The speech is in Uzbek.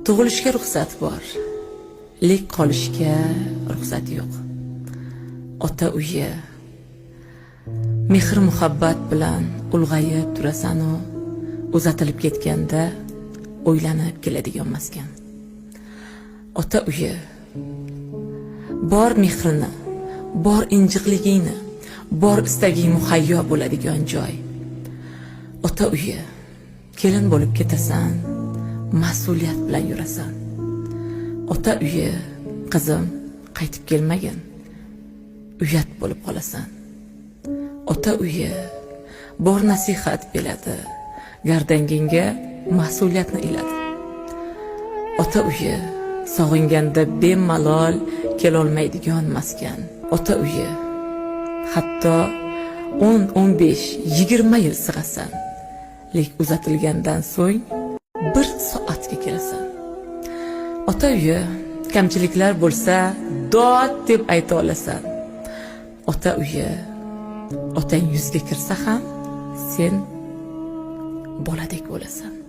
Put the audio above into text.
Tug'ilishga ruxsat bor, lek qolishga ruxsat yo'q. Ota uyi. Mehr muhabbat bilan ulg'ayib turasan-u, uzatilib ketganda o'ylanib keladigan maskan. Ota uyi. Bor mehrini, bor injiqligingni, bor istaging muhayyo bo'ladigan joy. Ota uyi. Kelin bo'lib ketasan, mas'uliyat bilan yurasan. Ota uyi, qizim, qaytib kelmagin. Uyat bo'lib qolasan. Ota uyi bor nasihat beradi, gardangingga mas'uliyatni iladi. Ota uyi sog'inganda bemalol kelolmaydigan maskan. Ota uyi hatto 10, 15, 20 yil sig'asan. Lek uzatilgandan so'ng bir soatga kelasan. Ota uyi kamchiliklar bo'lsa, dod deb ayta olasan. Ota uyi otang yuzga kirsa ham sen boladek bo'lasan.